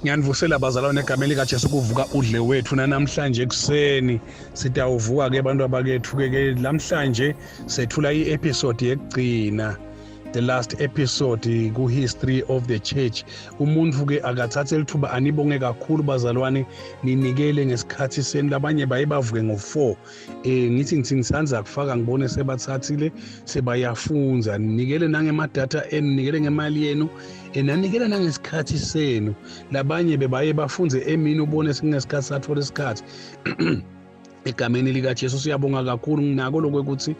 Ngiyanivusela bazalwane egameni likaJesu kuvuka udle wethu namhlanje ekuseni sitawuvuka ke abantu abakethu ke ke lamhlanje sethula i-episode yekugcina, the last episode ku history of the church. Umuntu ke akathathe lithuba anibonge kakhulu bazalwane, ninikele ngesikhathi senu. Labanye baye bavuke ngo4, ngithi ngisanza kufaka ngibone sebathathile sebayafunza. Ninikele nangemadatha enu, ninikele ngemali yenu, nanikela nangesikhathi senu. Labanye bebaye bafunze emini, ubone singesikhathi sathola isikhathi. Egameni likaJesu siyabonga kakhulu. Nginako lokho ukuthi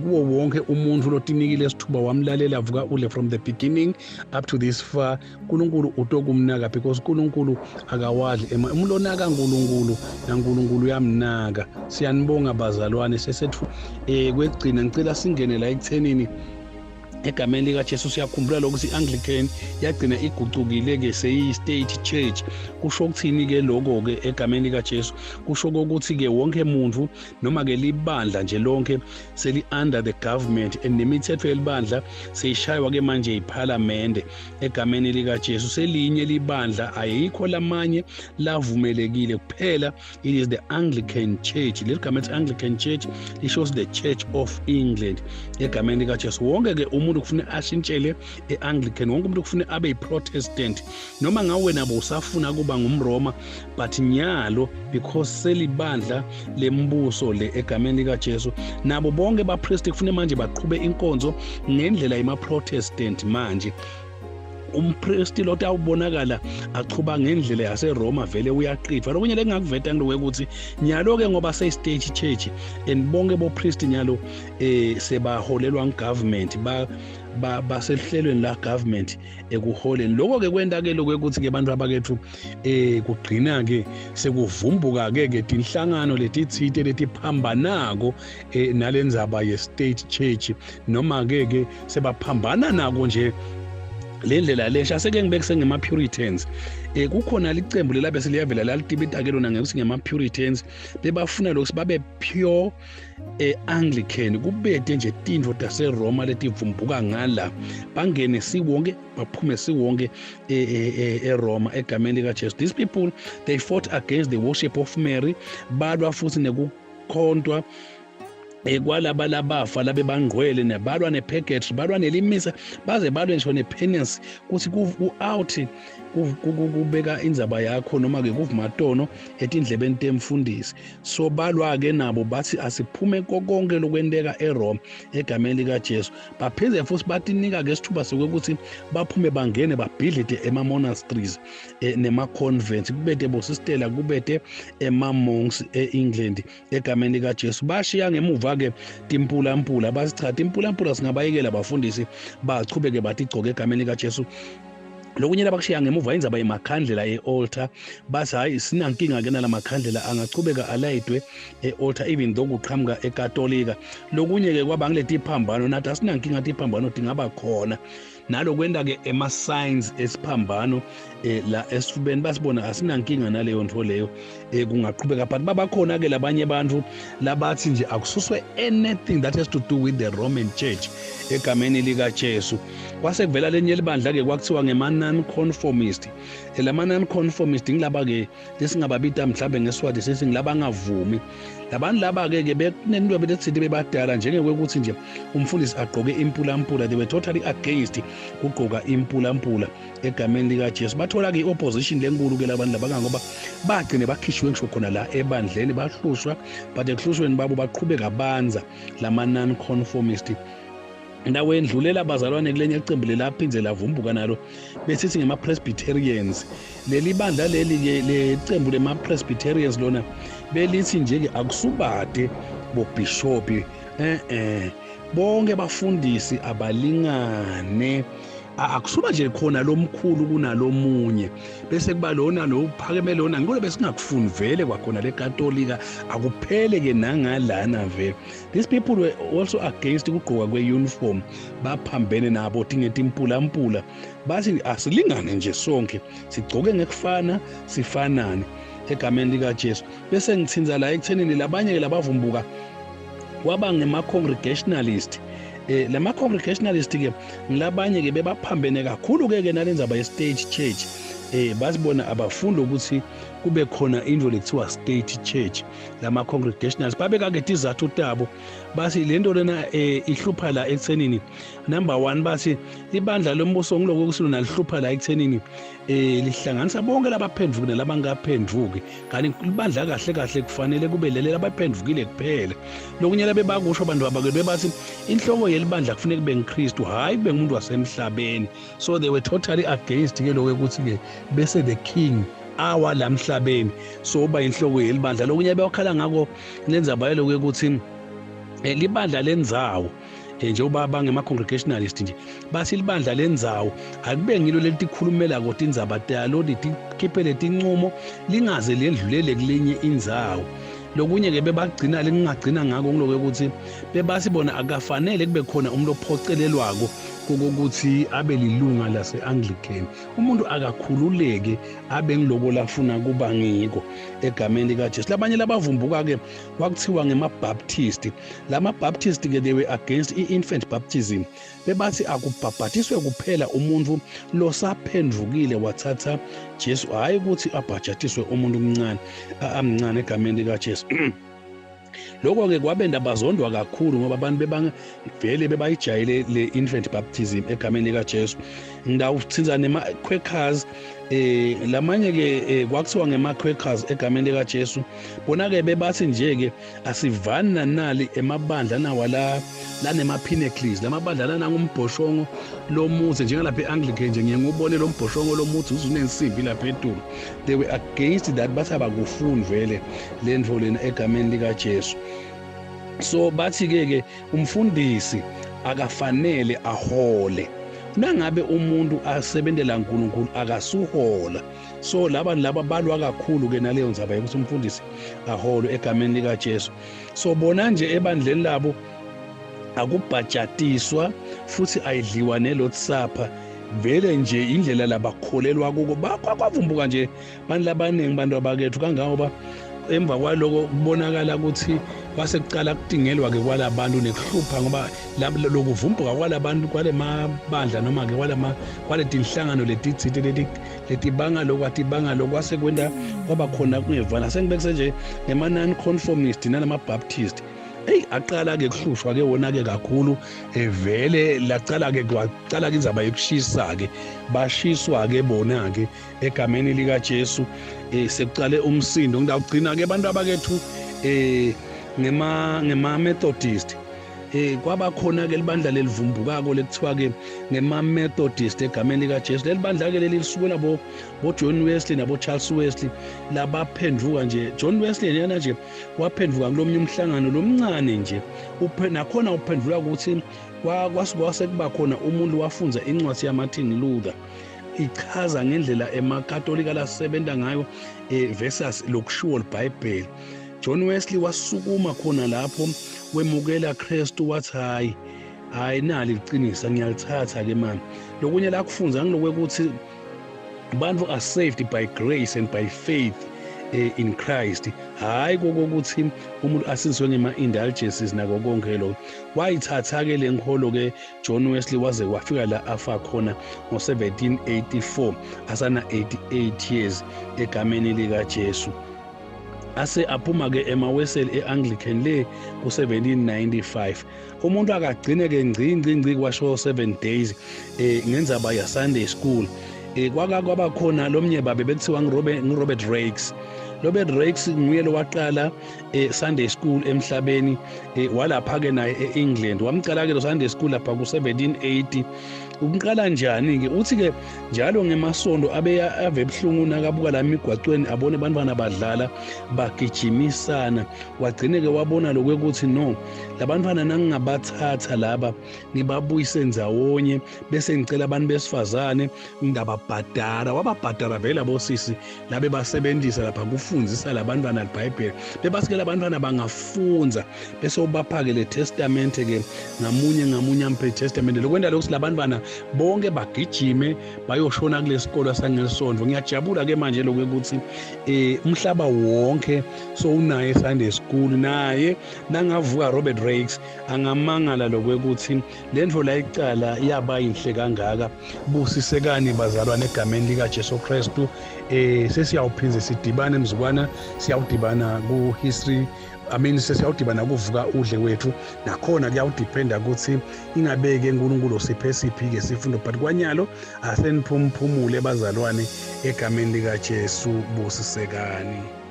kuwo wonke umuntu lotinikile isithuba wamlalela vuka udle from the beginning up to this far, uNkulunkulu utokumnaka, because uNkulunkulu akawadli umuntu onaka uNkulunkulu, naNkulunkulu uyamnaka. Siyanibonga bazalwane. Sesethu kwegcina ngicela singene la ekuthenini egameni likaJesu siyakhumbula lokhu, i-Anglican yagcina igucukile-ke seyi-state church. Kusho ukuthini-ke lokho-ke egameni likaJesu? Kusho ukuthi-ke wonke muntu noma-ke libandla nje lonke seli-under the government, and nemithetho yelibandla seyishaywa-ke manje yiphalamende egameni likaJesu. Selinye libandla, ayikho lamanye lavumelekile kuphela, it is the Anglican Church. Leli gama ethi Anglican Church lisho the Church of England egameni likaJesu. Wonke-ke umuntu kufuna ashintshele e-Anglican, wonke umuntu kufuna abe yi-Protestant, noma ngawe nabo usafuna kuba ngumRoma, but nyalo because selibandla lembuso le egameni likaJesu, nabo bonke bapristi kufune manje baqhube inkonzo ngendlela yema-Protestant. Manje umpristi lo awubonakala achuba ngendlela yaseRoma vele uyaqithwa. Lokunye lengingakuveta ngilokho ukuthi nyalo-ke ngoba seyi-state church and bonke bopristi nyalo sebaholelwa ngu-government, ba basehlelweni la government ekuholeni. Lokho-ke kwenta-ke lokho ukuthi-ke abantu abakethu kugcina-ke sekuvumbuka-ke ke tinhlangano letitsite letiphambanako nalendzaba ye-state church, noma-ke ke sebaphambana nako nje le ndlela lesha. Seke ngibeke sengema-Puritans, kukhona licembu lelabe seliyavela lalitibita-ke lona ngekuthi ngema-Puritans. Bebafuna lokhu babe pure e-Anglican, kubete nje tintfo taseRoma letivumbuka ngala, bangene siwonke baphume siwonke eRoma egameni likaJesu. These people, they fought against the worship of Mary, balwa futhi nekukhontwa kwalaba labafa labe bangqwele, nebalwa nepurgatory, balwa nelimisa, baze balwe ngisho nepenance, kuthi ku-out kubeka indzaba yakho noma-ke kuvumatono etindlebeni temfundisi. So balwa-ke nabo, bathi asiphume konke lokwenteka eRome egameni likaJesu. Baphinde futhi batinika-ke isithuba sokuthi baphume bangene babhidlide ema-monasteries nema-convents, kubete bosistela, kubete ema-monks e-England egameni likaJesu. Bashiya ngemuva-ke timpulampula, bathi cha, timpulampula singabayekela abafundisi bachubeke batigcoke egameni likaJesu. Lokunye labakushiya ngemuva indzaba yemakhandlela e-altar. Bathi hhayi, sinankinga-ke nala makhandlela, angachubeka alayidwe e-altar even though kuqhamuka ekatolika. Lokunye-ke kwaba ngiletiphambano, nathi asinankinga, tiphambano tingaba khona. Nalokwenta-ke ema-signs esiphambano la esifubeni, basibona asinankinga naleyo nto leyo, kungaqhubeka. But babakhona-ke labanye bantu labathi nje akususwe anything that has to do with the Roman Church egameni likaJesu. Kwase kuvela lenye libandla-ke kwakuthiwa ngema-non-conformist. Lama-non-conformist ngilaba-ke lesingababita mhlawumbe ngeSwati sithi ngilabangavumi. Labantu laba-ke ke bekunento belethithi bebadala njengekwekuthi nje umfundisi agqoke impulampula. They were totally against kugqoka impulampula egameni likaJesu. Bathola-ke i-opposition lenkulu-ke labantu laba, kangoba bagcine bakhishiwe ngisho khona la ebandleni, bahlushwa, but ekuhlushweni babo baqhubeka banza lama-non-conformist. Ndawendlulela bazalwane kulenye icembu lelaphindze lavumbuka nalo, besithi ngema-Presbyterians. Leli bandla leli-ke lecembu lema-Presbyterians lona belithi nje-ke akusubade bobhishobhi, bonke bafundisi abalingane, akusuba nje khona lomkhulu kunalomunye, bese kuba lona lo uphakeme lona ngikole besingakufuni vele kwakhona lekatolika, akuphele ke nangalana vele. These people were also against ukugqoka kwe-uniform, baphambene nabo tingetimpulampula, bathi asilingane nje sonke, sigcoke ngekufana, sifanane egameni likaJesu. Bese ngithinza la ekuthenini labanye-ke labavumbuka kwaba ngema-Congregationalist. Lama congregationalist ke ngilabanye ke bebaphambene kakhulu ke ke nalendzaba ye state church. Bathi bona abafuni ukuthi kube khona into lekuthiwa state church. Lama congregationals babeka-ke tizathu tabo, bathi le nto lena ihlupha la ekuthenini, number 1, bathi ibandla lombuso ngiloko kusilona lihlupha la ekuthenini lihlanganisa bonke labaphendvuki nalabangaphendvuki, kanti libandla kahle kahle kufanele kube leli labaphendvukile kuphela. Lokunye labebakusho abantu abake bebathi inhloko yelibandla kufuneka kube nguKristu, hhayi kube ngumuntu wasemhlabeni. So they were totally against ke lokho ukuthi ke bese the king awa la emhlabeni so uba inhloko yelibandla. Lokunye bewakhala ngako lenzaba yaloko ukuthi libandla lendzawo, njengoba bangema-congregationalist nje, bathi libandla lendzawo akube ngilo lelitikhulumela kodwa indzaba talo, litikhiphe letincumo, lingaze lendlulele kulenye indzawo. Lokunye-ke bebagcina lengingagcina ngako ngiloko ukuthi bebathi bona akafanele kube khona umuntu ophocelelwako kokuthi abe lilunga lase-Anglican. Umuntu akakhululeke abe ngiloko lafuna kuba ngiko egameni likaJesu. Labanye labavumbuka-ke kwakuthiwa ngema-Baptist. Lama-Baptist ke they were against i-infant baptism. Bebathi akubhabhatiswe kuphela umuntu losaphendvukile wathatha Jesu, hhayi ukuthi abhajatiswe umuntu omncane amncane egameni likaJesu. Lokho-ke kwabenda bazondwa kakhulu ngoba abantu bebavele bebayijayele le infant baptism egameni likaJesu. Ngidawuthinza nema-Quakers, lamanye ke kwakuthiwa ngema-Quakers egameni likaJesu. Bona-ke bebathi nje-ke asivani nanali emabandla nawa la lanema-pinnacles, lamabandla lanangumbhoshongo lomuzi njengalapha e-Anglican nje, ngiye ngiwubone lo mbhoshongo lomuzi uze unensimbi lapha etulu. They were against that, bathi abakufuni vele le ndvo lena egameni likaJesu. So bathi-ke ke umfundisi akafanele ahole, nangabe umuntu asebentela uNkulunkulu akasuhola. So laba balwa kakhulu ke naleyo ndzaba yokuthi umfundisi aholwe egameni likaJesu. So bona nje ebandleni labo akubhajatiswa futhi ayidliwa ne-Lord's Supper, vele nje indlela labakholelwa kuko. Kwavumbuka nje bantu labaningi, bantu abakethu, kangangoba emva kwaloko kubonakala ukuthi kwase kucala kutingelwa-ke kwalabantu nekuhlupha, ngoba lokuvumbuka kwalabantu kwale mabandla noma-ke kwale tinhlangano letitsite letibanga lokhu atibanga lokhu, kwase kwenta kwaba khona kungevana. Sengibekise nje ngema-non-conformist nalama-Baptist. Eyi, aqala-ke kuhlushwa-ke wona-ke kakhulu, evele lacala-ke kwacala-ke indzaba yokushisa-ke, bashiswa-ke bona-ke egameni likaJesu. Sekucale umsindo. Ngidawugcina-ke abantu abakethu ngema Methodist. Kwaba khona ke libandla lelivumbukako lekuthiwa ke ngema Methodist egameni likaJesu. Leli bandla ke leli lisukela bo John Wesley nabo Charles Wesley labaphenduka nje. John Wesley yena nje waphenduka kulomnye umhlangano lomncane nje, nakhona uphendula ukuthi kwase kuba khona umuntu wafunza incwadi yaMartin Luther ichaza ngendlela emaKatolika lasebenta ngayo versus lokushiwo liBhayibheli. John Wesley wasukuma khona lapho wemukela Kristu, wathi hayi hayi, nali liqinisa, ngiyalithatha ke manje. Lokunye la kufunza ngilokwe ukuthi bantu are saved by grace and by faith in Christ, hayi kokuthi umuntu asizwe ngema indulgences nako konke lokho. Wayithatha ke lenkholo ke John Wesley, waze wafika la afa khona ngo-1784 asana 88 years egameni lika Jesu. Ase aphuma ke emaWeseli eAnglican le ku-1795. Umuntu akagcine ke ngci ngci ngci kwasho 7 days ngenzaba ya Sunday school. Kwaka kwaba khona lomnye babe bekuthiwa ngiRobert Rakes. Robert Rakes nguye lo waqala Sunday school emhlabeni, walapha ke naye eEngland. Wamqala ke lo Sunday school lapha ku-1780. Umqala njani ke? Uthi ke njalo ngemasondo abe ave ebhlungu nakabuka la emigwaqweni abone abantwana badlala bagijimisana. Wagcine ke wabona lokwekuthi no, labantwana nangingabathatha laba ngibabuyise ndzawonye, bese ngicela abantu besifazane ngababhadara. Wababhadara vele abosisi labe basebenzisa lapha kufundzisa labantwana libhayibheli. Bebasike labantwana bangafunza bese ubaphake le testament ke, ngamunye ngamunye amphe testament. Lokwenta lokhu labantwana Bonke bagijime bayoshona kulesikolo sangelisonto. Ngiyajabula ke manje lokho ukuthi umhlaba wonke sowunaye Sunday school. Naye nangavuka Robert Rakes angamangala lokwekuthi lento la icala yaba yinhle kangaka. Busisekani bazalwane egameni lika Jesu Kristu. Sesiyawuphinze sidibane mzukwana, siyawudibana ku history, I mean sesiyawudibana kuvuka udle wethu. Nakhona kuyawudiphenda ukuthi ingabeke uNkulunkulu siphe siphi-ke sifundo, but kwanyalo aseniphuphumule bazalwane egameni likaJesu. Busisekani.